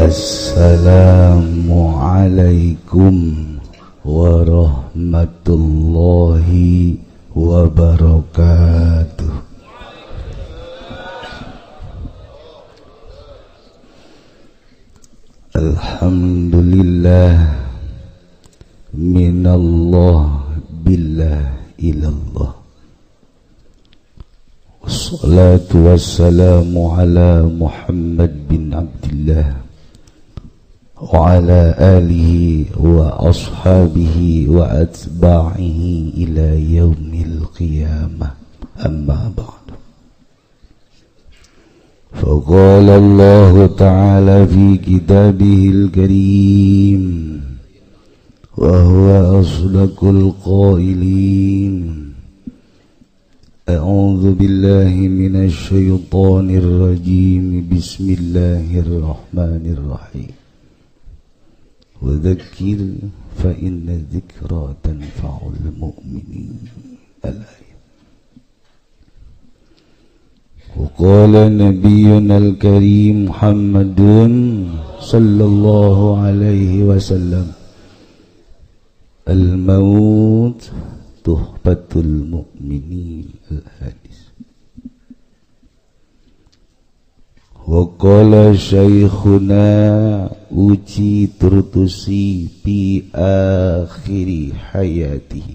Assalamualaikum warahmatullahi wabarakatuh. Alhamdulillah, minallah billah ilallah. Wassalatu wassalamu ala Muhammad bin Abdillah wa ala alihi wa ashabihi wa atba'ihi ila yaumil qiyamah. Amma ba'du. فقال الله تعالى في كتابه الكريم وهو أصدق القائلين: أعوذ بالله من الشيطان الرجيم، بسم الله الرحمن الرحيم، وذكر فإن الذكرى تنفع المؤمنين. الآية. وقال نبينا الكريم محمد صلى الله عليه وسلم: الموت تحفة المؤمنين. الحديث. وقال شيخنا Uci Turtusi في آخر حياته: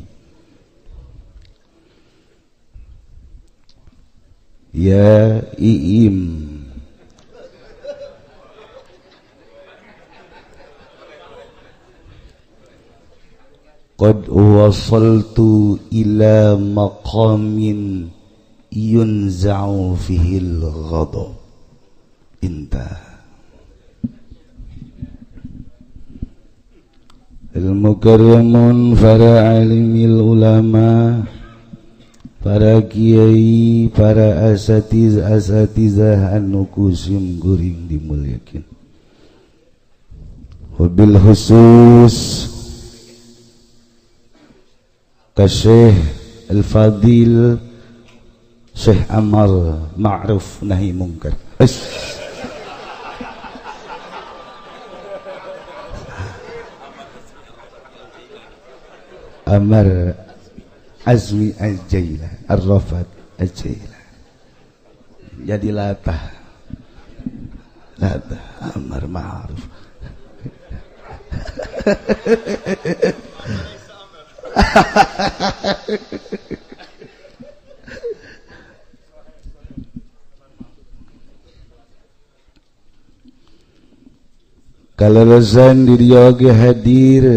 Ya Iim, qad wasaltu ila maqamin yunza'u fihil ghadab. Intah. Al-mukarramun, para alimil ulama, para kiai, para asatiz asatizah anu kusim guring dimuliakeun. Wabil khusus ka Syekh Al-Fadil Syekh Amar Ma'ruf Nahi Mungkar. Amar Azmi Al-Jailah, Ar-Rafat Al-Jailah. Jadi latah, latah Amar Ma'ruf. Kaleresan di dieu oge hadir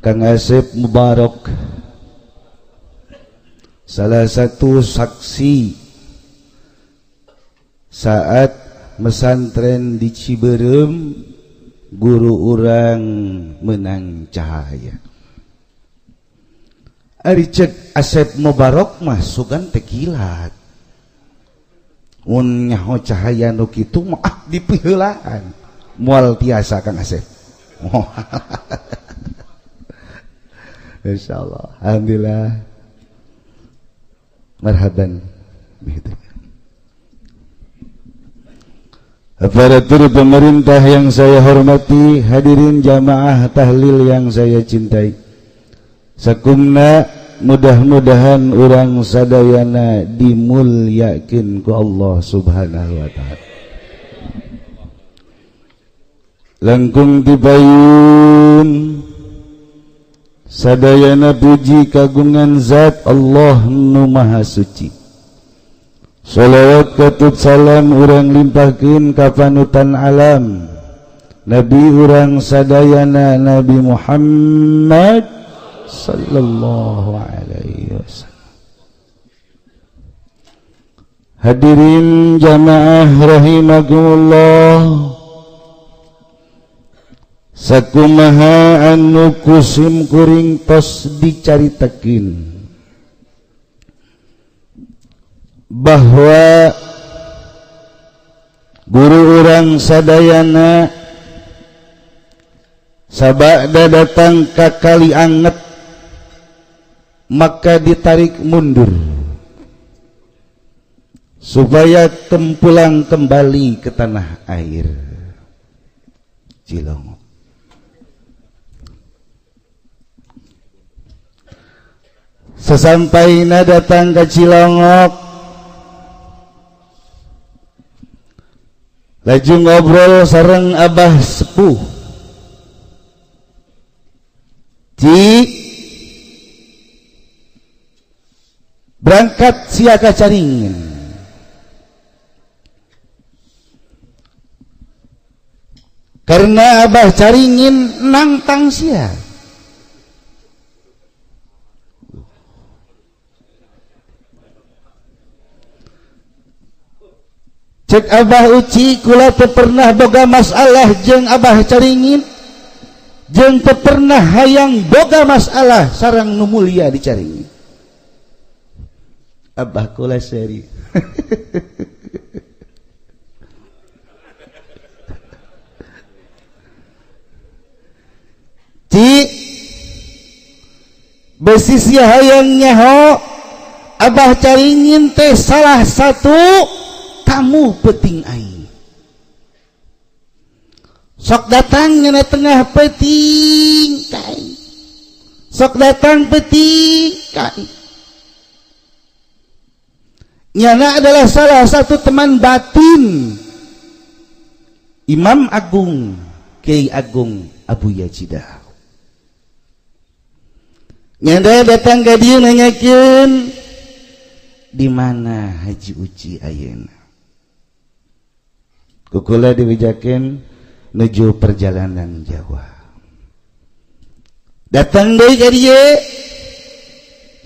Kang Asep Mubarok, salah satu saksi saat mesantren di Ciberem, guru urang menang cahaya. Ari cek Asep Mubarok mah sugan teh kilat. Mun nyaho cahaya nu kitu mah ah dipiheulaan. Moal tiasa Kang Asep. Insyaallah, alhamdulillah, marhaban. Aparatur pemerintah yang saya hormati, hadirin jamaah tahlil yang saya cintai, sakumna mudah-mudahan urang sadayana dimulyakeun ku Allah Subhanahu wa taala. Langkung tibayun sadayana puji kagungan zat Allah nu maha suci. Sholawat katut salam urang limpahkeun ka panutan alam Nabi urang sadayana Nabi Muhammad sallallahu alaihi wasallam. Hadirin jamaah rahimakumullah, sakumaha anu kusim kuring tos dicaritakeun bahwa guru urang sadayana sabada datang ka Kali Anget maka ditarik mundur. supaya pulang kembali ke tanah air Cilongok. Sesampaina datang ke Cilongok, laju ngobrol sareng Abah sepuh. Ci, berangkat sia ka Caringin. Karena Abah Caringin nangtang sia. Cek Abah Uci, kula teu pernah boga masalah jeung Abah Caringin, jeung teu pernah hayang boga masalah sareng nu mulia di Caringin. Abah kula seri. Ci, besi sia hayang nyaho Abah Caringin teh salah satu tamu peting aing. Sok datang nyana tengah peting kai. Sok datang peting kai. Nyana adalah salah satu teman batin Imam Agung Kiai Agung Abu Yajidah. Nyana datang ka dieu nanyakeun di mana Haji Uci ayeuna. Kukula diwijakeun nuju perjalanan Jawa. Datang deui ka dieu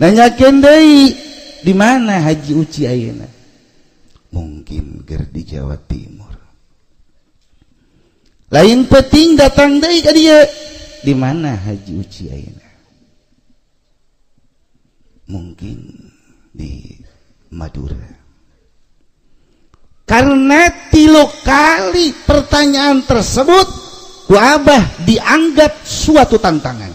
nanyakeun deui di mana Haji Uci ayeuna. Mungkin ger di Jawa Timur. Lain peting datang deui ka dieu, di mana Haji Uci ayeuna. Mungkin di Madura. Karena 3 kali pertanyaan tersebut ku Abah dianggap suatu tantangan.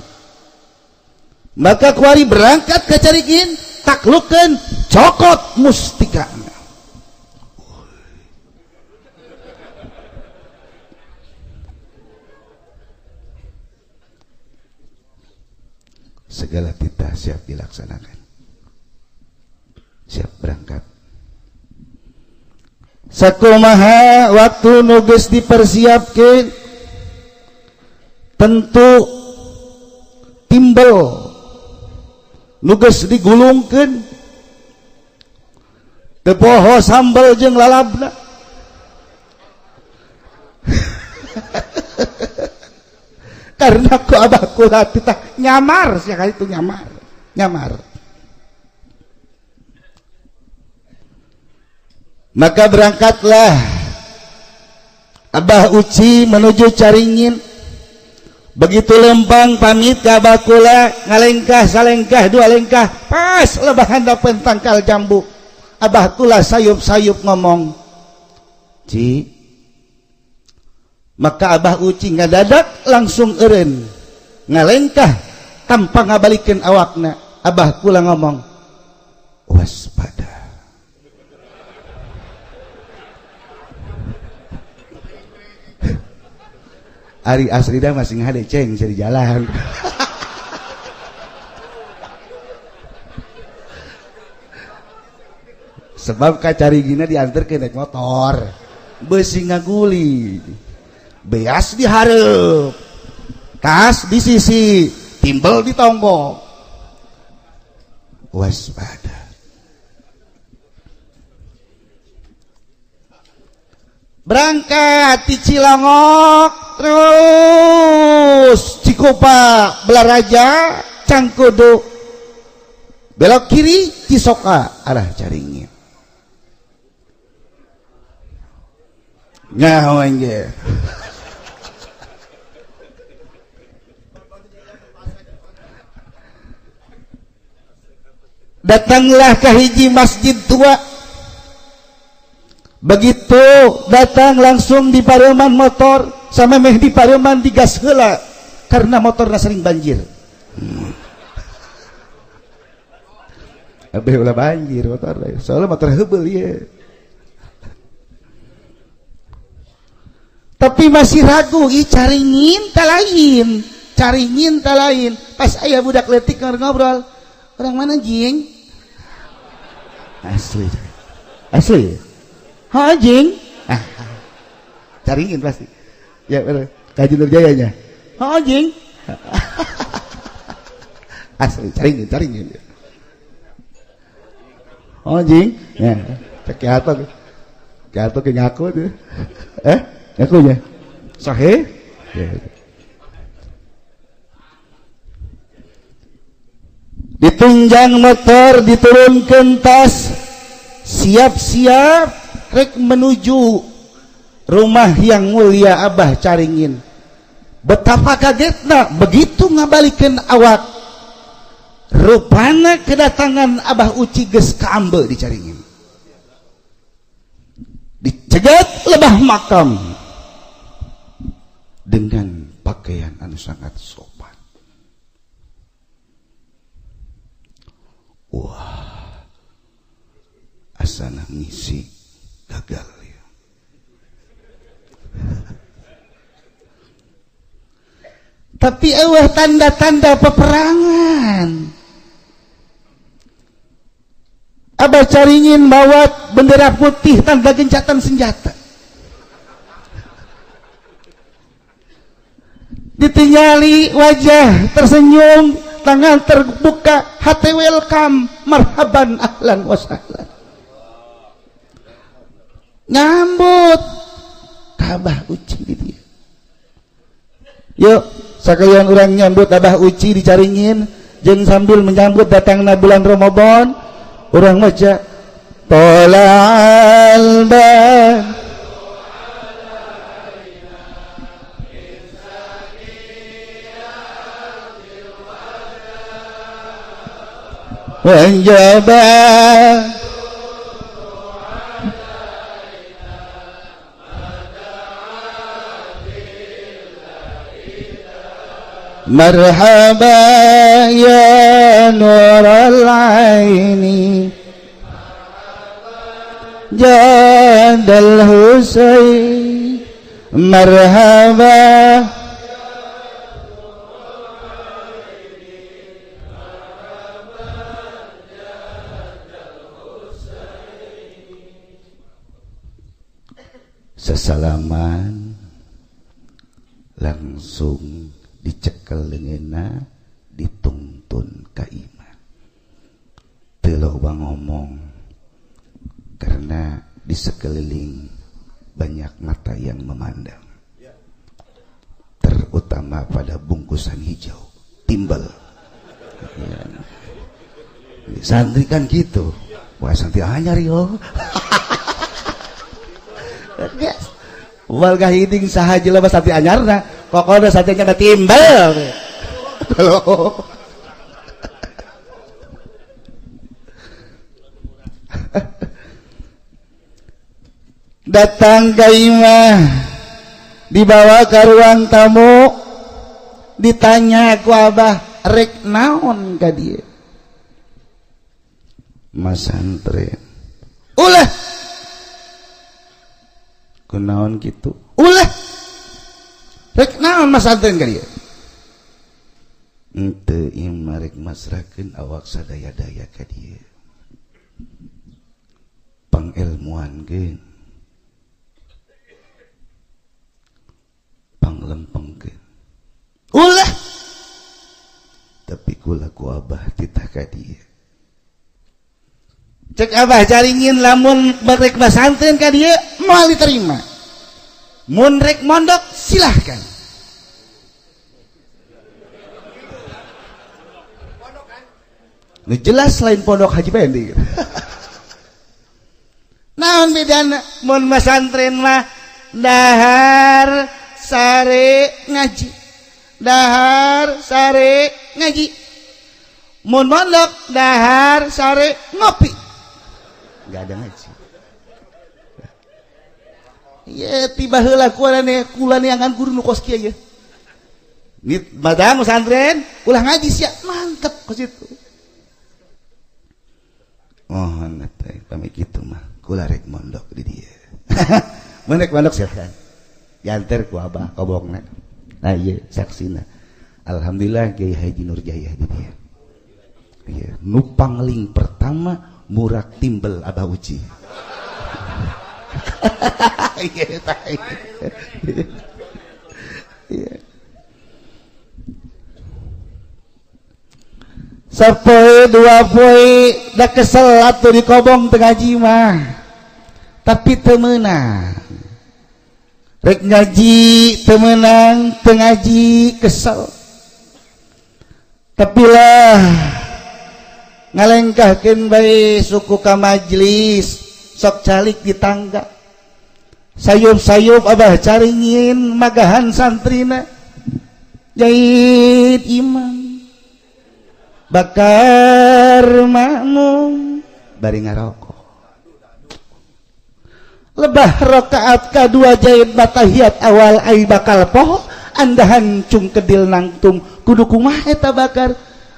Maka kuari berangkat ke Caringin, taklukeun, cokot mustika. Segala titah siap dilaksanakan. Siap berangkat. Sakumaha waktu nu geus dipersiapkeun, tentu timbel nu geus digulungkeun, teu poho sambel jeung lalabna. Karena ku Abah kula titah nyamar, sia kali itu nyamar, nyamar. Maka berangkatlah Abah Uci menuju Caringin. Begitu lempang pamit ke Abah kula, ngalengkah salengkah dua lengkah, pas lebah handapeun tangkal jambu. Abah kula sayup-sayup ngomong, "Ci." Maka Abah Uci ngadadak langsung eureun, ngalengkah tanpa ngabalikeun awakna. Abah kula ngomong, "Waspada." Ari Asrida masih ngade ceng di jalan. Sebab kacaringina diantar ke naik motor, besi ngaguli, beas dihareup, tas di sisi, timbel di tonggok. Waspada. Berangkat di Cilongok terus Cikupa, Belaraja, Cangkudu, belok kiri Cisoka arah Caringin. Nyaho anjir. Datanglah ke hiji masjid tua. Begitu datang langsung di pareman motor, sama meh di pareman digas heula karena motorna sering banjir. Abeh ulah banjir motor, soalnya motor heubeul ieu. Tapi masih ragu, ih Caringin tak lain, Caringin tak lain. Pas aya budak letik ngobrol, orang mana jing? Asli, asli. Ha jing? Ah, Caringin pasti. Ya bener. Kaji Nurjayanya. Ha jing? Asli, Caringin, Caringin. Oh jing? Ya, cek Harto. Ki Harto ke ngaku tuh. Eh, ngakunya. Sahih? Ya. Ditunjang motor, diturunkan tas, siap-siap rek menuju rumah yang mulia Abah Caringin. Betapa kagetna begitu ngabalikin awak, rupana kedatangan Abah Uci geus kaambe di Caringin. Dicegat lebah makam dengan pakaian anu sangat sopan. Wah, asana misi gagal ya. Tapi eueuh tanda-tanda peperangan. Abah Caringin bawa bendera putih tanda gencatan senjata. Ditinggali wajah tersenyum, tangan terbuka, hati welcome, marhaban ahlan wa sahlan. Nyambut Abah Uci di dia. Yuk, sekalian orang nyambut Abah Uci di Caringin, jeung sambil menyambut datangna bulan Ramadan, orang maca tolal badru wajaba marhaba ya nural aini jadal husain marhaba sesalaman langsung dicekel leungeunna dituntun ka imah. Teu loba ngomong karena di sekeliling banyak mata yang memandang, terutama pada bungkusan hijau timbel. Ya. Santri kan gitu, wah santri anyar yo. Warga hiding saha jelema santri anyarna, pokoknya santrinya timbel. Datang ke imah, dibawa ke ruang tamu, ditanya ku abah rek naon ka dieu? Masantren. Ulah. Kunaon kitu? Ulah. Rek naon masantren ka dieu? Henteu imah rek masrahkeun awak sadaya-daya ka dieu. Pangelmuankeun, panglempengkeun. Ulah. Tapi kula ku abah titah ka dieu. Cek abah Caringin lamun rek masantren ka dieu moal diterima. Mun rek mondok silahkan. Nu jelas lain pondok Haji Pendi. Naon bedana mun masantren mah dahar sare ngaji, dahar sare ngaji. Mun mondok dahar sare ngopi, nggak ada ngaji. Ya tiba heula kula neangan guru nu kos kieu ye. Nit madang pesantren ulah ngaji sia mantep kos itu. Oh teh pamit kitu mah kula rek mondok di dieu. Mun rek mondok silakan. Dianter ku abah kobongna. Nah ieu saksina. Alhamdulillah Kiai Haji Nurjaya di dieu. Ieu nu pangling pertama murak timbel Abah Uci. Iya iya. Sapoe dua poe da kesel atuh di kobong teu ngaji mah. Tapi teu meunang. Rek ngaji teu meunang, teu ngaji kesel. Tapi lah ngalengkahkeun bae suku ka majlis, sok calik di tangga. Sayup-sayup abah caringin magahan santrina. Jahit imam bakar makmum bari ngarokok. Lebah rakaat kadua jahit batahiyat awal ai bakal poho andahan cung kedil nangtung kudu kumaha eta bakar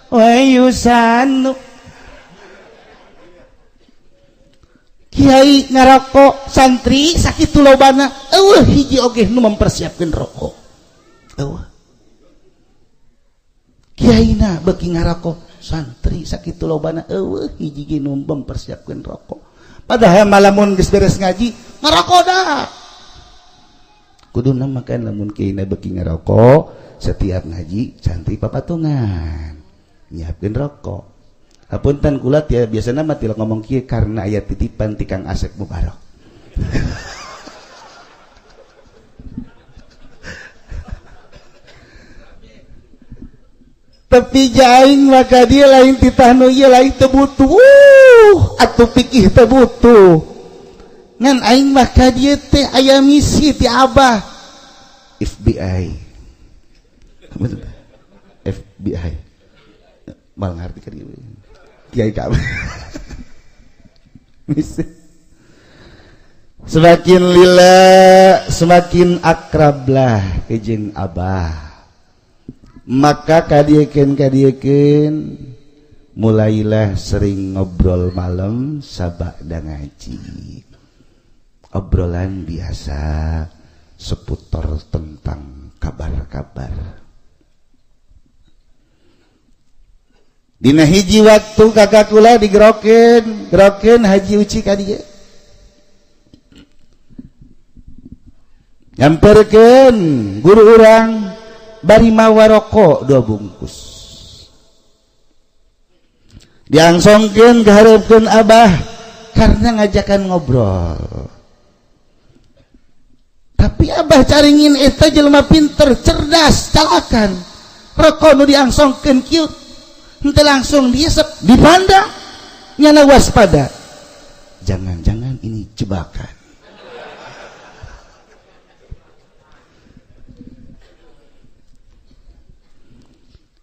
wayusanu. Kiai ngarokok santri sakitu lobana eueuh hiji oge nu mempersiapkeun rokok. Eueuh kiaina beuki ngarokok santri sakitu lobana eueuh hiji ge nu mempersiapkeun rokok. Padahal malamun geus beres ngaji ngarokok dah. Kuduna makan lamun kiaina beuki ngarokok setiap ngaji santri papatungan nyiapkeun rokok. Hapunten kula tia biasana mah tilok ngomong kieu karena aya titipan ti Kang Asep Mubarok. Tapi jaing maka dia lain titah nu ieu lain teu butuh. Atuh pikih teu butuh. Ngan aing mah ka dieu teh aya misi ti Abah. FBI. FBI. Mal ngarti ka dieu. Kiai kabeh. Misi. Semakin lila semakin akrablah jeung Abah. Maka kadiekeun mulailah sering ngobrol malam sabada ngaji. Obrolan biasa seputar tentang kabar-kabar. Dina hiji waktu kakak kula digerokeun, gerokeun Haji Uci ka dieu. Nyamperkeun guru urang bari mawa rokok 2 bungkus. Diangsongkeun kaharepkeun Abah karena ngajakan ngobrol. Tapi Abah caringin eta jelema pinter, cerdas, calakan. Rokok nu diangsongkeun kieu henteu langsung diesep, dipandang nyana waspada. Jangan-jangan ini jebakan.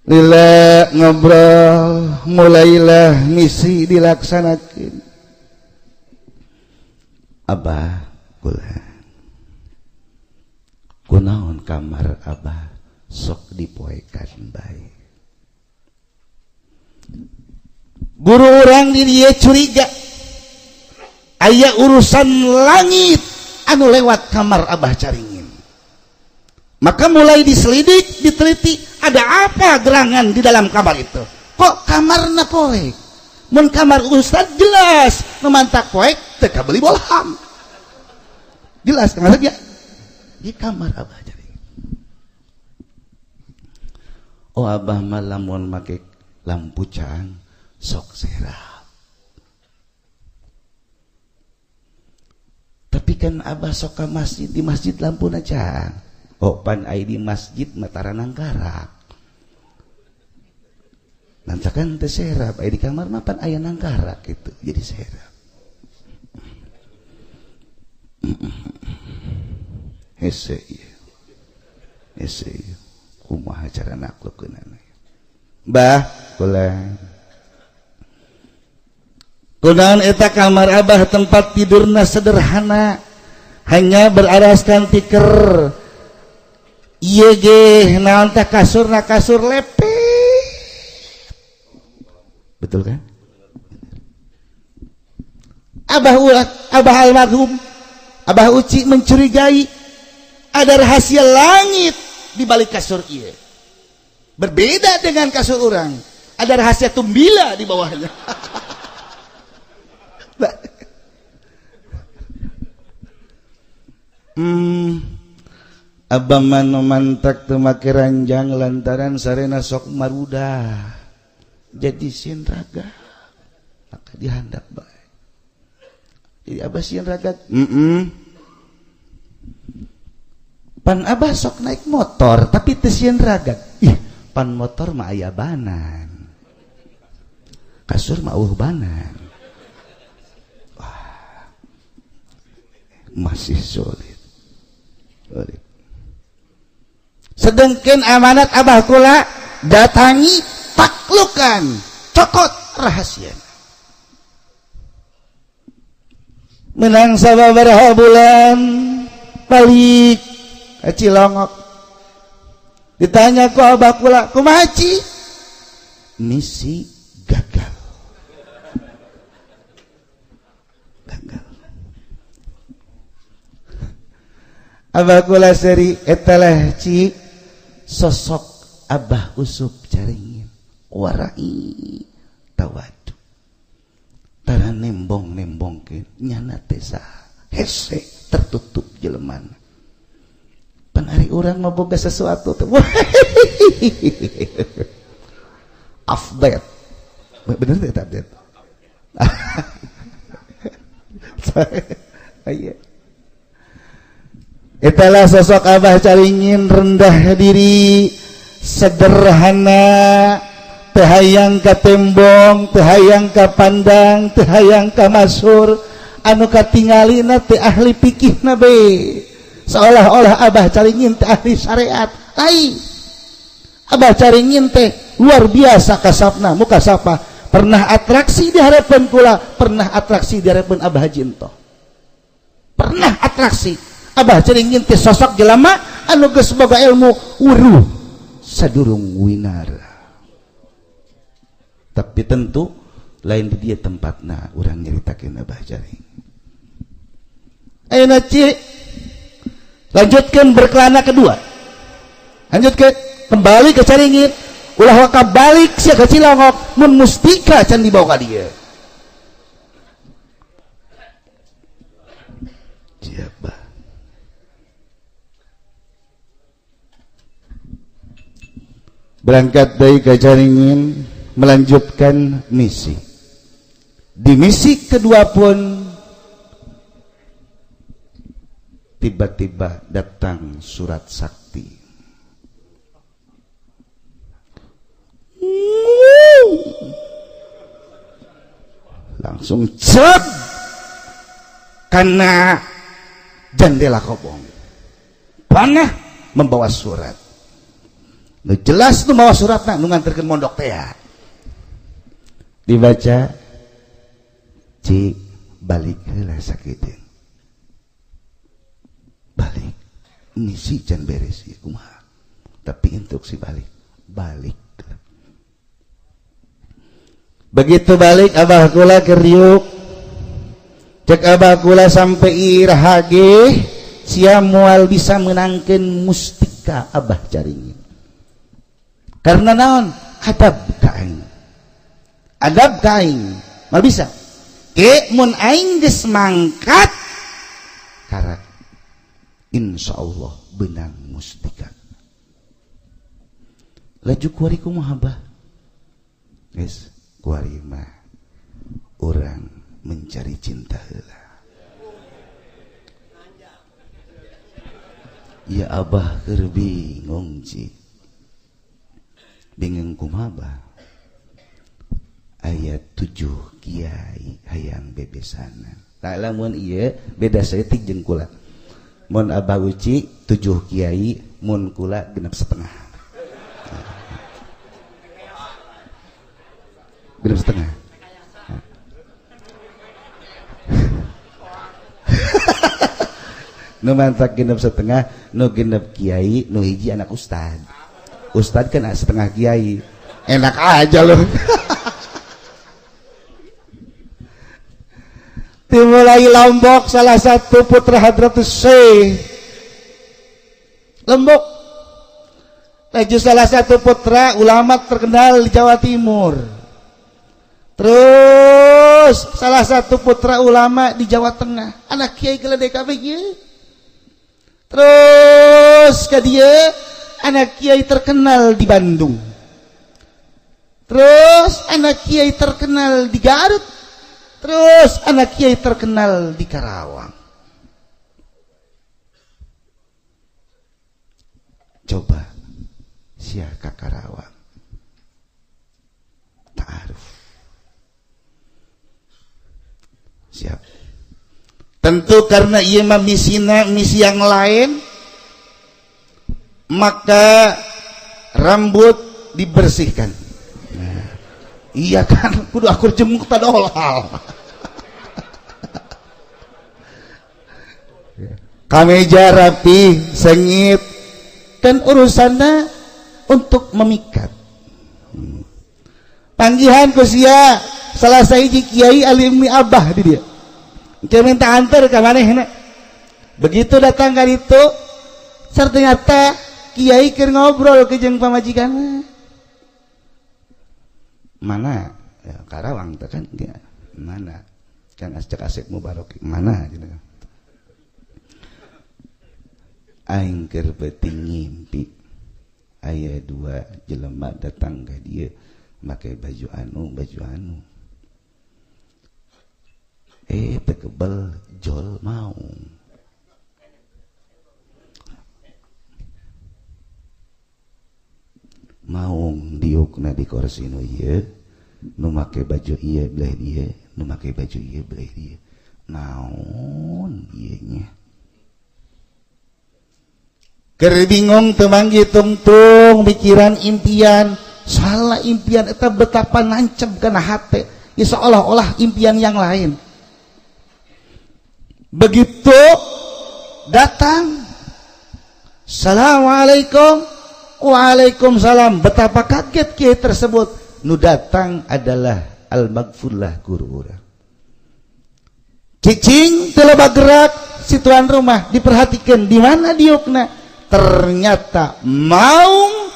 Lila ngobrol, mulailah misi dilaksanakan. Abah kula kunaon kamar Abah sok dipoekan bae. Guru orang di dia curiga aya urusan langit anu lewat kamar Abah caringin. Maka mulai diselidik, diteliti, ada apa gerangan di dalam kamar itu? Kok kamarna poek? Mun kamar ustad jelas memantak poek teu kabeli bolham. Jelas kan ya? Di kamar Abah caringin. Oh Abah mah lamun make lampu caang sok serap. Tapi kan Abah sok ka masjid, di masjid lampuna caang. Oh pan ai di masjid matara nangkarak. Nantakan teu serap, ai di kamar mah pan aya nangkarak gitu, jadi serap. Hese ieu. Hese ieu. Kumaha cara naklukkeunana. Bah, kula. Kunaon eta kamar Abah tempat tidurna sederhana, hanya beraraskan tiker. Ieu ge naon teh kasurna kasur lepet. Betul kan? Abah ulat, Abah almarhum, Abah Uci mencurigai Ada rahasia langit di balik kasur ieu. Berbeda dengan kasur orang. Ada rahasia tumbila di bawahnya. Abah manu mantak teu make ranjang lantaran sarena sok marudah. Jadi sieun raga. Maka dihandap bae. Jadi abah sieun raga. Pan abah sok naik motor tapi teu sieun raga. Ih, pan motor mah aya banan. Kasur mah eueuh banan. Wah. Masih sulit. Sedangkan amanat abah kula datangi, taklukan, cokot rahasia. Menang sababaraha bulan balik ke Cilongok. Ditanya ku abah kula, kumaha Ci? Misi gagal. Gagal. Abah kula seri eta lah Ci, sosok Abah Usup Caringin warai tawadu tara nembong-nembongkeun nyana teh saha hese tertutup jelemana. Pan ari urang mah boga sesuatu teh update, bener teh update. Iya. Itulah sosok Abah Caringin, rendah diri, sederhana, teu hayang ka tembong, teu hayang ka pandang, teu hayang ka masyhur, anu katingalina teh ahli fikihna be. Seolah-olah Abah Caringin teh ahli syariat. Lain. Abah Caringin teh luar biasa kasapna, muka sapa. Pernah atraksi di harapan kula, pernah atraksi di harapan Abah Haji Entoh. Pernah atraksi. Abah Caringin teh sosok jelema anu geus boga ilmu weruh sadurung winara. Tapi tentu lain di dia tempatna urang nyaritakeun Abah Caringin. Ayeuna Ci, lanjutkan berkelana kedua. Lanjut ke kembali ke Caringin, ulah waka balik sia ka Cilongok mun mustika can dibawa ka dieu. Siapa? Berangkat dari ke Caringin melanjutkan misi. Di misi kedua pun tiba-tiba datang surat sakti. Langsung cep karena jendela kobong. Panah membawa surat. Nu jelas nu mawa suratna nu nganterkeun mondok teh. Dibaca, Ci balik heula sakiteun. Balik misi can beres ieu kumaha. Tapi instruksi balik, balik. Begitu balik abah kula keur riuk. Cek abah kula sampai iraha ge sia moal bisa menangkeun mustika Abah Caringin. Karena naon? Adab ka aing. Adab ka aing. Mal bisa. Ke mun aing geus mangkat karak insyaallah benang mustika. Laju kuari kumaha Abah? Geus kuari mah urang mencari cinta heula. Ya Abah keur bingung Ci. Bingung kumaha Abah? Ayat 7 kiai hayang bebesanan. Tak lamun ieu beda saeutik jeung kula. Mun Abah Uci 7 kiai, mun kula 6,5. 6,5. Nu mantak 6,5, nu 6 kiai, nu hiji anak ustad. Ustad kan setengah kiai. Enak aja loh. Dimulai Lombok salah satu putra Hadratus Syekh Lembok. Laju salah satu putra ulama terkenal di Jawa Timur. Terus salah satu putra ulama di Jawa Tengah, anak kiai geledek kabeh ieu. Terus ka dieu anak kiai terkenal di Bandung. Terus anak kiai terkenal di Garut. Terus anak kiai terkenal di Karawang. Coba sia ka Karawang. Ta'aruf. Siap. Tentu karena ieu mah misina misi yang lain, maka rambut dibersihkan. Nah, iya kan, kudu akur jemuk tadolal. Kameja rapi, sengit, dan urusannya untuk memikat. Panggihan ku sia salah sahiji kiai alumni abah di dia. Dia minta antar ka manehna. Begitu datang ka ditu, ternyata kiai keur ngobrol ke jeung pamajikanna. Mana? Ya, Karawang teh kan dia. Mana? Kan cek Asep Mubarok mana gitu. Aing keur beuting ngimpi. Aya dua jelema datang ka dieu make baju anu, baju anu. Tekebel jol maung. Maung diukna di kursi nu ieu, nu make baju ieu belah dieu, nu make baju ieu belah dieu. Naon ieu nya? Keur bingung teu manggih tungtung pikiran impian, salah impian eta betapa nancep kana hate, ya seolah-olah impian yang lain. Begitu datang, assalamualaikum, waalaikumsalam. Betapa kaget kiai tersebut. Nu datang adalah al-maghfurlah guru urang. Cicing teu loba gerak si tuan rumah, diperhatikan di mana diukna. Ternyata maung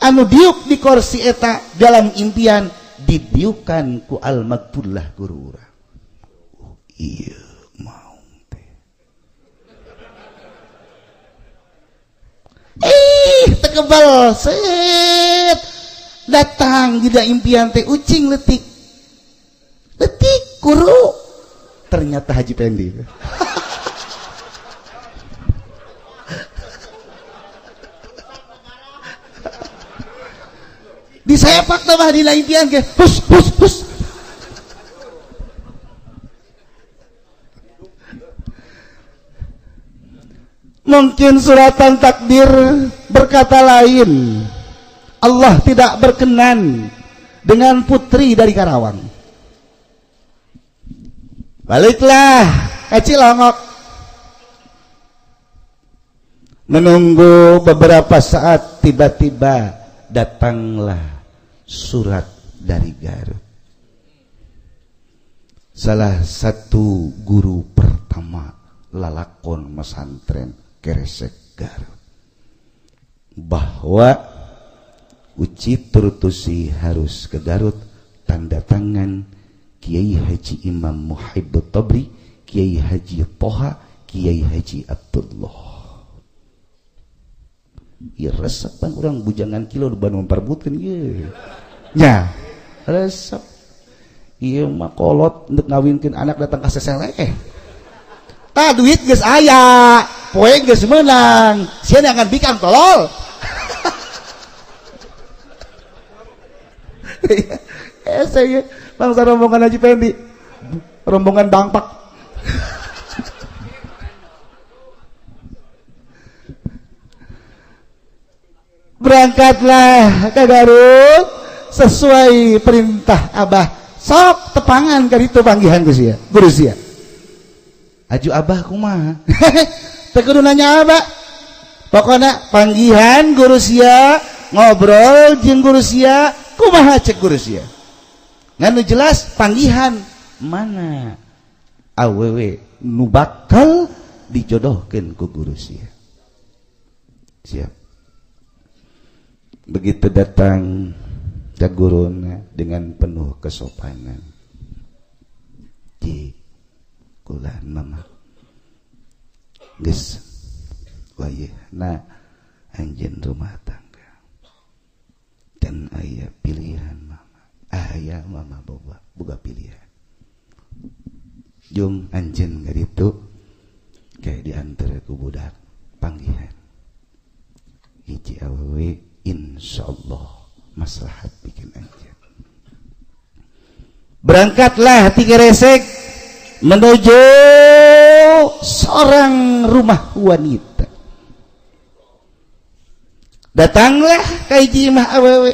anu diuk di kursi eta dalam impian didiukan ku al-maghfurlah guru urang. Oh iya. Ih, tekebal set datang tidak impian teh ucing letik letik kuru, ternyata Haji Pendi. Disepak tambah di impian ke hus hus hus. Mungkin suratan takdir berkata lain. Allah tidak berkenan dengan putri dari Karawang. Baliklah ke Cilongok. Menunggu beberapa saat, tiba-tiba datanglah surat dari Garut. Salah satu guru pertama lalakon pesantren Keresek Garut, bahwa Uci Turtusi harus ke Garut, tanda tangan Kiai Haji Imam Muhibbut Tabri, Kiai Haji Toha, Kiai Haji Abdullah. Ieu resep pan urang bujangan kilo di Bandung parbutkeun ieu. Nya, resep. Ieu mah kolot ndek ngawinkeun anak datang ka seseleh. Tah duit geus aya, poe geus meunang, sieun akan bikang tolol. Saya bangsa rombongan Haji Pendi, rombongan Bangpak. Berangkatlah ke Garut sesuai perintah Abah. Sok tepangan ka ditu panggihan geus ya, guru sia. Aju Abah kumaha? Teu kudu nanya Abah. Pokona panggihan guru sia, ngobrol jeung guru sia, kumaha cek guru sia. Ngan nu jelas panggihan mana awewe nu bakal dijodohkeun ku guru sia. Siap. Begitu datang ke guruna dengan penuh kesopanan. Ji kula mama geus wayahna anjeun rumah tangga dan aya pilihan mama, aya mama boga pilihan. Jung anjeun ka ditu kayak diantar ku budak panggihan hiji awewe insyaallah maslahat bikin anjeun. Berangkatlah ti Keresek menuju seorang rumah wanita. Datanglah ka hiji imah awewe.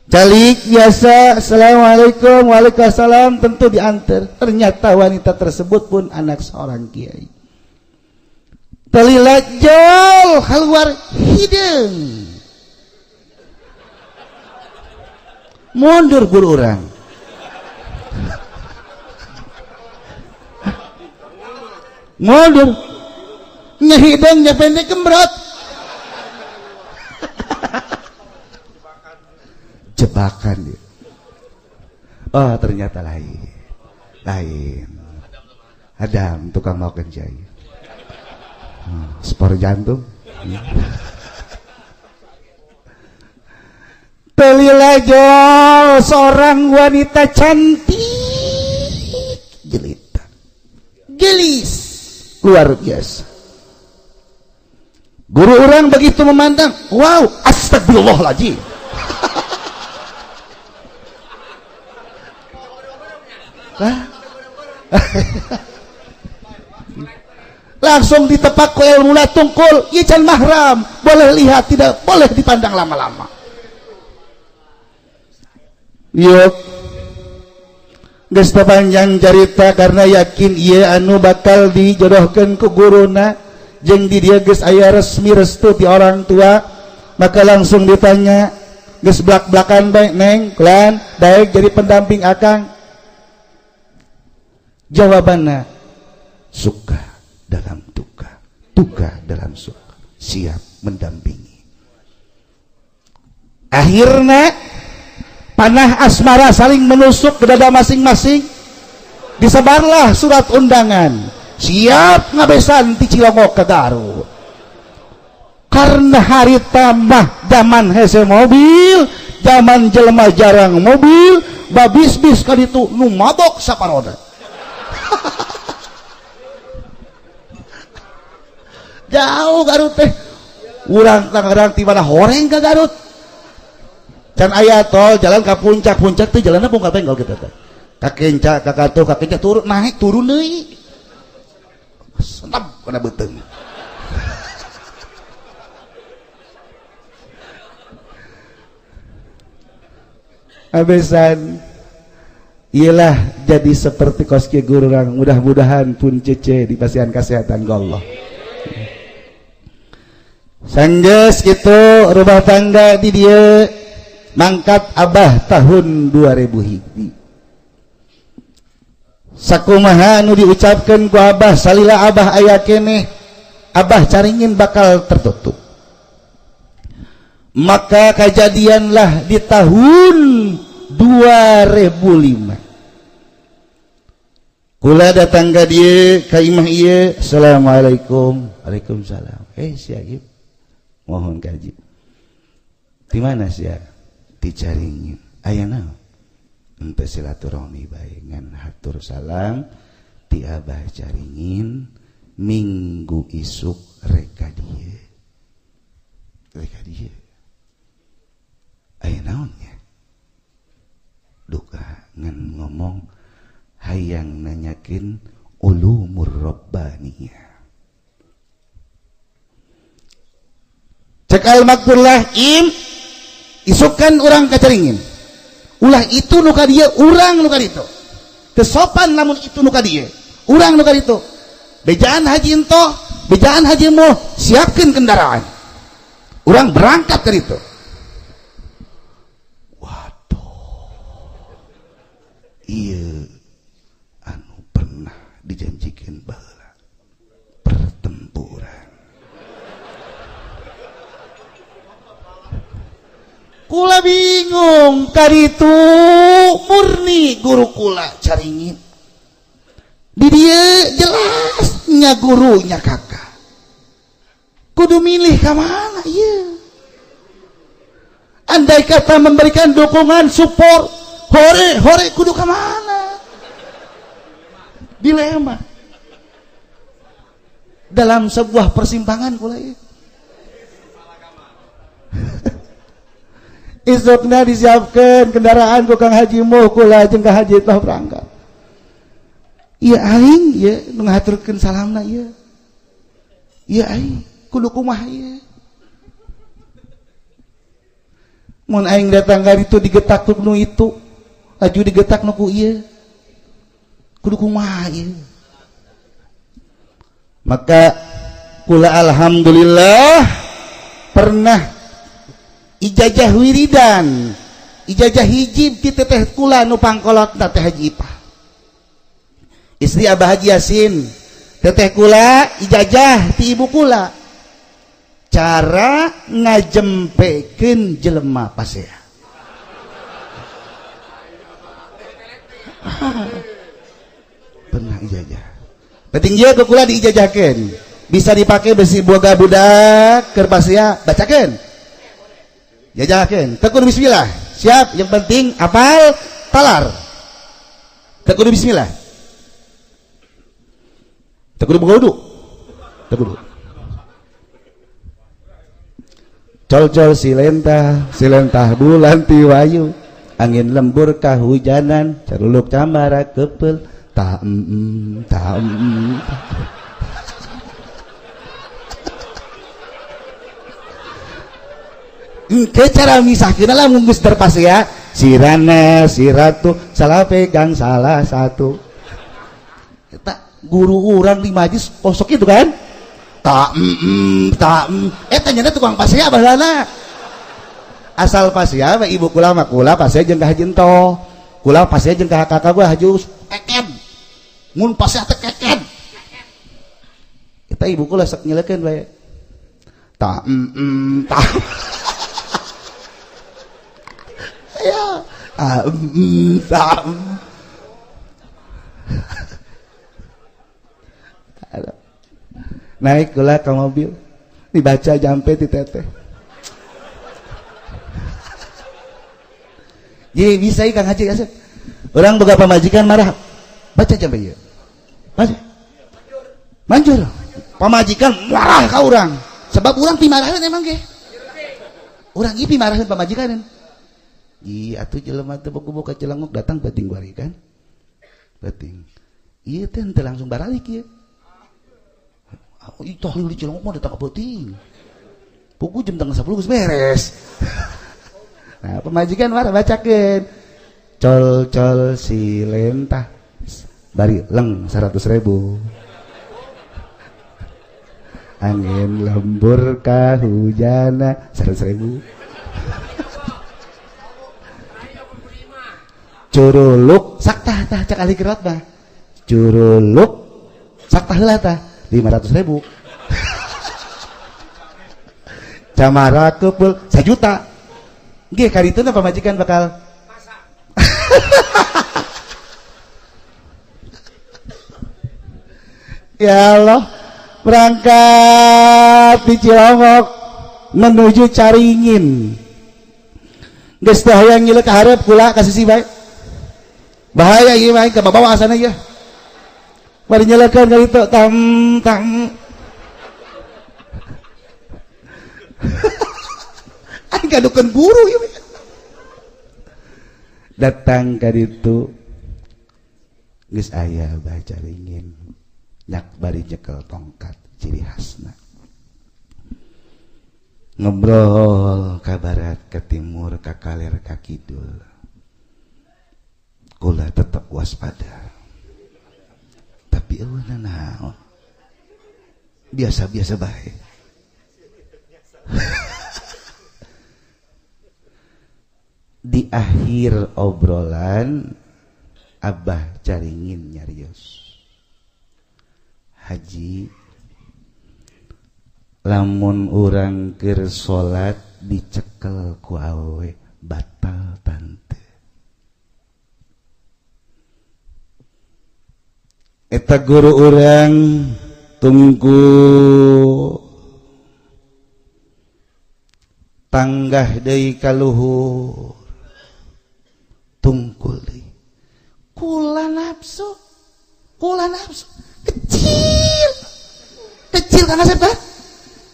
Calik biasa, assalamualaikum, waalaikumsalam, tentu diantar. Ternyata wanita tersebut pun anak seorang kiai. Telila jol keluar hideung. Mundur guru orang. Mundur. Nyahideng nya pendek kembrot. Jebakan dia. Oh, ternyata lain. Lain. Adam tukang makan jai. Spor jantung. Telila jol seorang wanita cantik jelita. Gelis luar biasa. Guru orang begitu memandang, wow, astagfirullahaladzim. Langsung ditepak ku ilmu tungkul, ieu can mahram, boleh lihat tidak boleh dipandang lama-lama. Yuk, geus panjang carita karena yakin ieu anu bakal dijodohkeun ku guruna jeung di dia geus aya resmi restu ti orang tua, maka langsung ditanya, geus blak-blakan bae neng, klan daek jadi pendamping akang. Jawabanna suka dalam duka, duka dalam suka, siap mendampingi. Akhirnya panah asmara saling menusuk ke dada masing-masing. Disebarlah surat undangan, siap ngabesan ti Cilongok ke Garut. Karena hari tambah zaman hese mobil, zaman jelema jarang mobil, babis-bis kaditu nu mabok saparoda. Jauh Garut teh, urang Tangerang ti mana horeng ke Garut. Can aya tol jalan ka puncak, puncak teh jalanna bongkar benggol kitu teh. Ka Kenca, ka Katuh, ka Kenca turun naik turun deui. Senap kana beuteung. Abesan iyalah jadi seperti koski guru orang, mudah-mudahan pun cece di pasian kesehatan Allah. Sanggeus kitu rumah tangga di dieu mangkat abah tahun 2000 hiji. Sakumaha anu diucapkeun ku abah salila abah aya keneh, abah caringin bakal tertutup. Maka kejadianlah di tahun 2005. Kula datang ka dieu ka imah ieu, assalamualaikum. Waalaikumsalam. Sia ieu. Mohon kaji. Di mana sia? Di Caringin. Aya naon? Henteu silaturahmi bae ngan hatur salam ti Abah Caringin minggu isuk reka dieu. Reka dieu. Aya naon nya? Duka ngan ngomong hayang nanyakeun ulumur rabbaniyah. Cek al-makfurlah im isukan urang ka Caringin. Ulah itu nu ka dieu, urang nu ka ditu. Teu sopan lamun itu nu ka dieu, urang nu ka ditu. Bejaan haji ento, bejaan haji moh, siapkeun kendaraan. Urang berangkat ka ditu. Waduh. Ieu anu pernah dijanjikeun baheula. Pertempuran. Kula bingung kaditu murni guru kula Caringin. Di dieu jelas nya gurunya kakak. Kudu milih ka mana ieu? Andai kata memberikan dukungan support hore hore kudu ka mana? Dilema. Dalam sebuah persimpangan kula ieu. Isukna disiapkan kendaraan ku Kang Haji Muh kula jeung Kang Haji Toh berangkat. Ieu aing ieu nu ngahaturkeun salamna ieu. Ieu aing kudu kumaha ieu. Mun aing datang ka ditu digetak ku nu itu, laju digetak nu ku ieu. Kudu kumaha ieu. Maka kula alhamdulillah pernah ijazah wiridan, ijazah hijib ti teteh kula nu pangkolotna Teh Haji Ipah. Istri Abah Haji Yasin, teteh kula ijazah ti ibu kula. Cara ngajempekeun jelema pasea. Pernah ijazah. Penting ieu ku kula diijazahkeun. Bisa dipake besi boga budak keur pasea, bacakeun. Jajakeun, teu kudu bismillah. Siap, yang penting apal talar. Teu kudu bismillah. Teu kudu boga wudu. Teu kudu. Col-col silentah, silentah bulan tiwayu, angin lembur kahujanan, caruluk camara kepel, ta ta. Ke cara misahkeun lah mun geus terpasea sirana siratu salah pegang salah satu. Eta guru urang di majlis kosok itu kan? Ta ta eta nya tukang pasea baheulana. Asal pasea mah ibu kula mah kula pasea jeung ka Haji Ento. Kula pasea jeung ka kakak gua Haji Us keken. Mun pasea teh keken. Eta ibu kula sok nyelekeun bae. Ta ta. Ya, naik kula ke mobil, dibaca jampe di teteh. Jadi bisa Kang Haji Asep. Orang boga pamajikan marah, baca jampe ieu. Baca. Manjur. Pamajikan marah ka urang. Sebab urang pimaraheun emang ge. Urang ieu pimaraheun pamajikan. Iya atuh jelema teh boga-boga Cilengok datang penting bari kan. Penting. Ieu teh henteu langsung baralik ieu. Ih tahlil di Cilengok mah datang ka peuting. Pugu jam 9:30 geus beres. Nah, pemajikan marah bacakeun. Col-col silentah. Bari leng 100.000. Angin lembur kahujana 100.000. Curuluk saktah tah cak ahli kirat mah. Curuluk saktah heula tah 500.000. Camara keupul 1 juta. Nggih karituna pamajikan bakal ya Allah, berangkat di Cilongok menuju Caringin. Geus teh hayang ngileuk ka hareup kula ka sisi bae. Bahaya ieu mah ka bawa asana ieu. Bari nyelekeun ka ditu tam tam. Aing gadukeun guru ieu. Datang ka ditu geus aya Bah Caringin. Nyak bari nyekel tongkat ciri khasna. Ngobrol ka barat, ka timur, ka kaler, ka kidul. Kula tetap waspada. Tapi eueuh naon? Biasa-biasa bae. Di akhir obrolan Abah Caringin nyarios. Haji, lamun urang keur salat dicekel ku awewe Batal tante. Eta guru urang tunggu tanggah deui ka luhur tungkul deui kula nafsu kecil kecil Kang Asep tah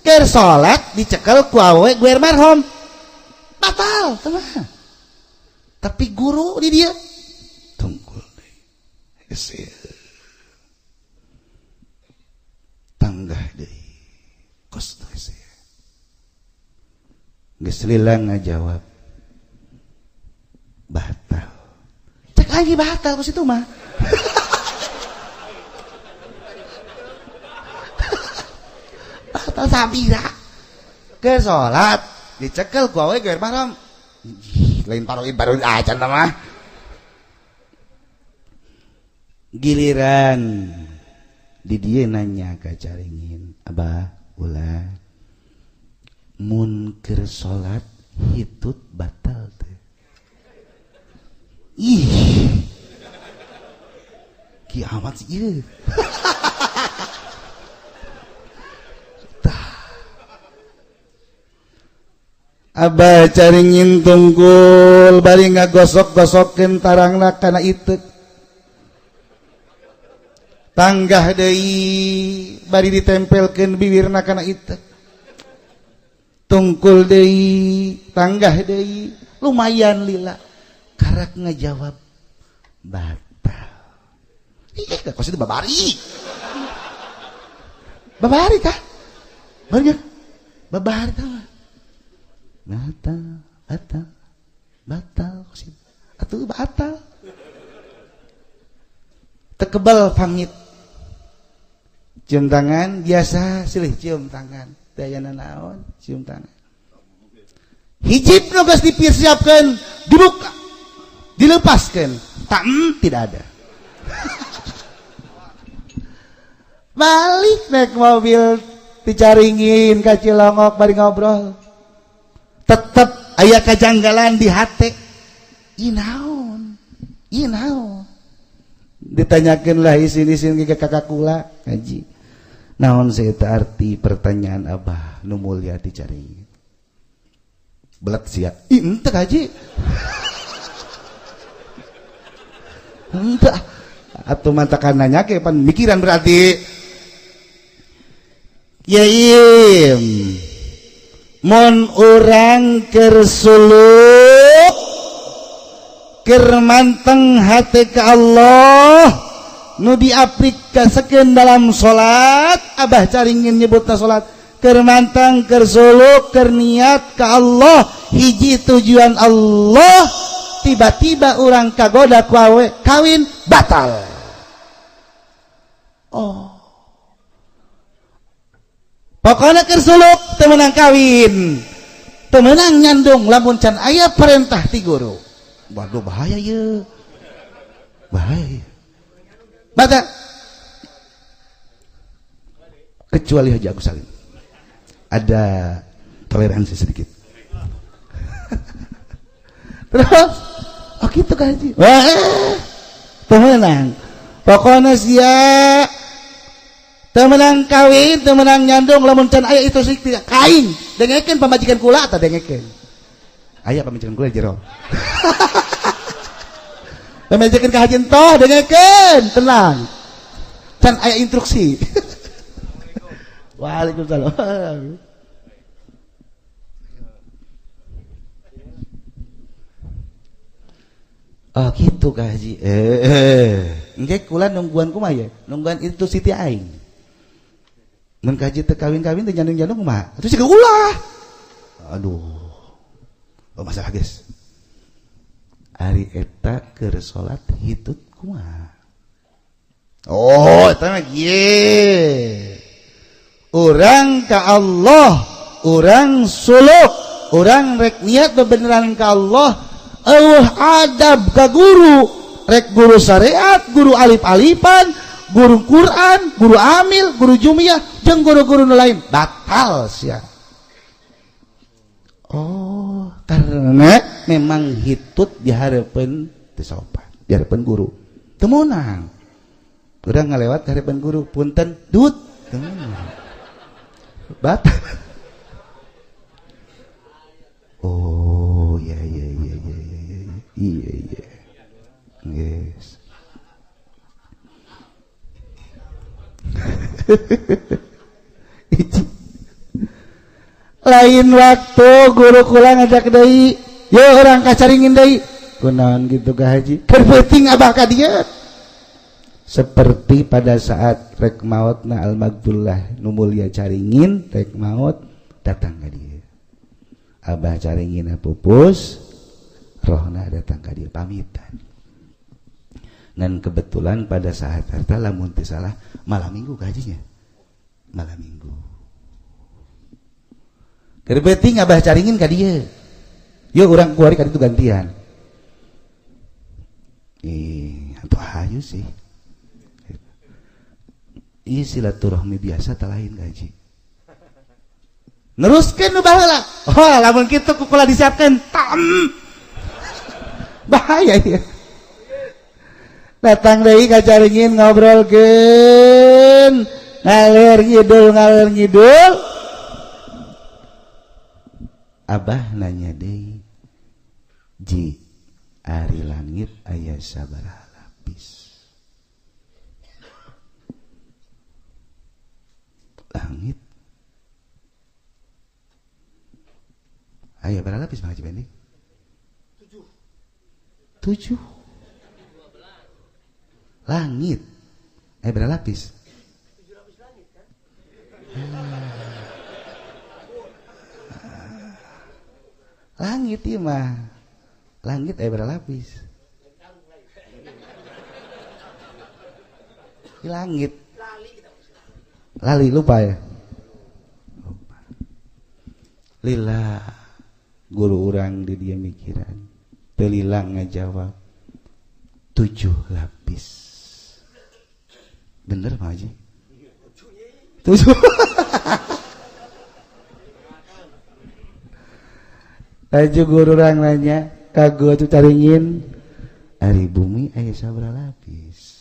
keur salat dicekel ku awe gue almarhum batal teman tapi guru di dia tungkul deui hese tanggah deui kos hese geus lila ngajawab batal cek lagi batal kos itu mah. Batal sabira ke salat dicekel ku awe geus mahram lain paroid paroid acan mah giliran di dieu nanya ka Caringin abah ulah mun keur salat hitut batal teh. Ih kiamat sih ieu. Abah Caringin tunggul bari ngagosok-gosokeun tarangna kana iteuk tanggah deui bari ditempelkeun bibirna kana iteuk tungkul deui tanggah deui lumayan lila karak ngajawab batal. Ih kos itu babari babari kah bari babari tah batal batal batal kos itu atuh batal tekebal pamit cium tangan biasa silih cium tangan dayana naon cium tangan hijib nu geus dipersiapkeun dibuka dilepaskeun tak tidak ada. Balik naik mobil dicaringin ka Cilongok bari ngobrol tetep aya kajanggalan di hate ieu naon ieu naon ditanyakeun lah isin-isin ke kakak kula ngaji naon saeta arti pertanyaan abah nu mulia dicaringin belet sia ih henteu haji henteu atuh mantakan nanya ke pan mikiran berarti ya im mun urang keur suluk keur manteng hate ka Allah nu diaplikasikeun dalam salat abah Caringin nyebutna salat keur manteng keur suluk keur niat ka Allah hiji tujuan Allah tiba-tiba urang kagoda ku awe kawin batal. Oh pokoknya keur suluk teu meunang kawin teu meunang nyandung lamun can aya perintah ti guru. Waduh bahaya ye bahaya batal kecuali Haji Agus Salim ada toleransi sedikit. Terus oh gitu kan Haji wah temenang pokoknya sia temenang kawin temenang nyandung lamun can aya itu sih tidak kain dengekeun pamajikan kula atau dengekeun aya pamajikan kula jero pamajikan ka haji toh dengekeun tenang can aya instruksi. Waalaikumsalam. Oh gitu Kak Haji. Engke kula nungguan kumaha ya? Nungguan itu siti aing. Mun Kak Haji teu kawin-kawin teu nyandung-nyandung kumaha? Atuh siga ulah. Aduh. Oh masalah guys. Ari eta keur salat hitut kumaha? Oh, eta mah kieu. Urang ka Allah, urang suluk, urang rek niat bebeneran ka Allah, eueuh adab ka guru, rek guru syariat, guru alif-alifan, guru Quran, guru amil, guru jumiyah, jeung guru-guru nu lain batal sia. Oh, Karena memang hitut di hareupeun teu sopan, di hareupeun guru. Teu meunang. Urang ngalewat ka hareupeun guru, punten dut. Teu meunang. Batal. Oh, iya iya iya iya iya. Iya iya. Yes. Lain waktu guru kula ngajak deui, yo urang ka Caringin deui. Kunaon gitu ka haji? Keur peuting abah ka dieu. Seperti pada saat rek maotna Al-Magdullah nu mulia Caringin, rek maot datang ka dieu. Abah Caringin pupus, rohna datang ka dieu pamitan. Dan kebetulan pada saat eta lamun teu salah malam minggu ka hajinya. Malam minggu. Keur peuting abah Caringin ka dieu. Yeuh urang kuari ka ditu gantian. Ih, atuh hayu sih. Ih silaturahmi biasa teh lain ka haji. Neruskeun nu baheula. Oh, lamun kitu ku kula disiapkeun. Tam. Bahaya ieu. Datang deui ka Caringin ngobrolkeun, ngalir ngidul ngalir ngidul. Abah nanya deui, "Ji, ari langit aya sabaraha lapis?" Langit aya berapa lapis Bang Haji Bendi? 7. Langit aya berapa lapis? 7 lapis langit kan? Langit ieu mah. Langit aya berapa lapis? Langit. Lali lupa ya. Lupa. Lila guru urang di dia mikiran. Teu lila ngajawab 7 lapis. Bener Pak Haji? 7. Laju guru urang nanya ka gua tuh Caringin, ari bumi aya sabaraha lapis?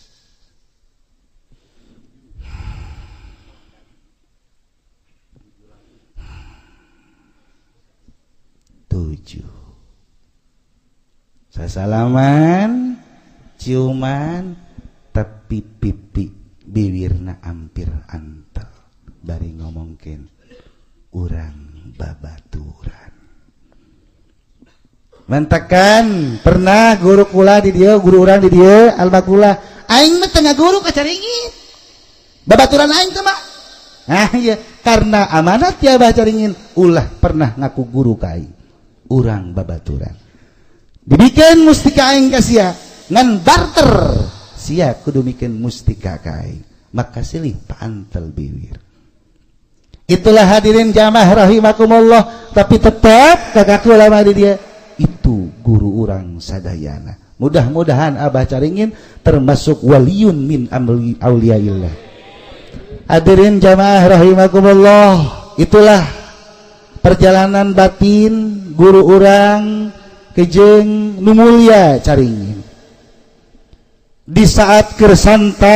7. Sasalaman, ciuman, tapi pipi bibirna ampir antel bari ngomongkeun urang babaturan. Mentakan pernah guru kula di dieu, guru urang di dieu, almakula aing mah teu guru ka Caringin. Babaturan aing teh mah. Nah iya, karena amanat ya Abah Caringin ulah pernah ngaku guru ka aing. Urang babaturan. Dibikeun mustika aing ka sia, ngan barter sia kudu mikeun mustika ka aing. Maka silih paantel bibir. Itulah hadirin jamaah rahimakumullah, tapi tetap kakak ulama di dia itu guru urang sadayana. Mudah-mudahan Abah Caringin termasuk waliyun min auliyaillah. Hadirin jamaah rahimakumullah, itulah perjalanan batin guru urang kejeng nu mulia Caringin. Di saat keur santai,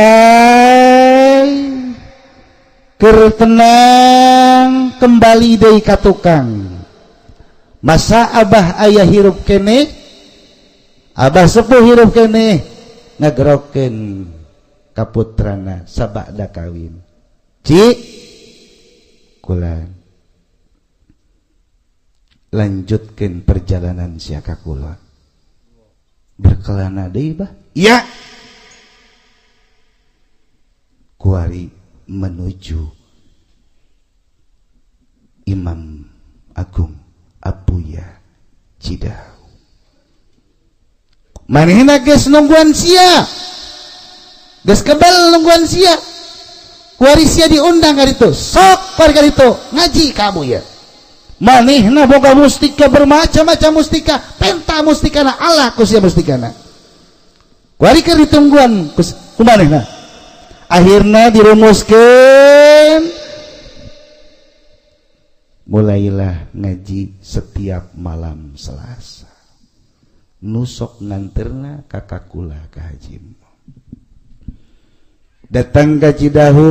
keur tenang, kembali deui ka tukang. Masa abah ayah hirup keneh, abah sepuh hirup keneh, ngagerokeun ka putrana sabada kawin. Ci kula lanjutkeun perjalanan sia ka kula. Berkelana deui bah? Iya. Kuari menuju Imam Agung Abuya Cidahu. Manehna geus nungguan sia. Geus kebel nungguan sia. Kuari sia diundang ka ditu. Sok kuari ka ditu ngaji ka Abuya. Manehna boga mustika bermacam-macam mustika, penta mustikana Allah ku sia mustikana. Kuari keur ditungguan ku manehna. Akhirna dirumuskeun Mulailah ngaji setiap malam Selasa. Nusok nganterna kakak kula ka Haji. Datang ke Cidahu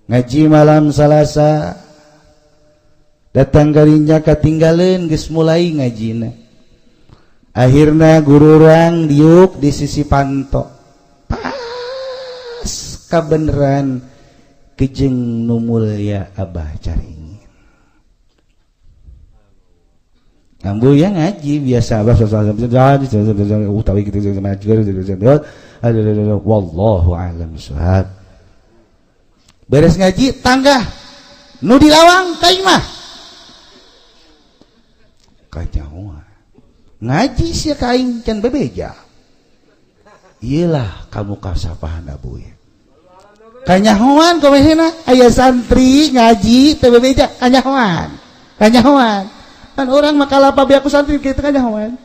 ngaji malam Selasa, datang karinya katinggalin geus mulai ngajina. Akhirna guru urang diuk di sisi panto, pas kabeneran kejeng nu mulya Abah Caringin. Ambu ya ngaji biasa, Abah utawi kitu, wallahu a'lam bishawab. Beres ngaji, tangga nu di lawang ka imah, kanyahoan ngaji sia ka aing can bebeja. Iyalah kamu kasapahan abu ya, kanyahoan komehna aya santri ngaji teu bebeja, kanyahoan, kanyahoan kan orang maka lapa biaku santri kitu kanyahoan.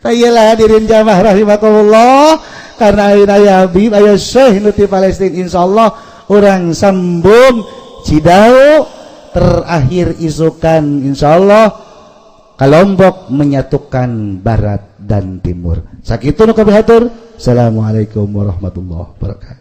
Iyalah, hadirin jamaah rahimakumullah, karena ayeuna aya Habib, aya Syekh nu ti Palestina, insyaallah urang sambung Cidahu terakhir isukan, insyaallah kelompok menyatukan barat dan timur. Sakitu nu kabihatur. Assalamualaikum warahmatullahi wabarakatuh.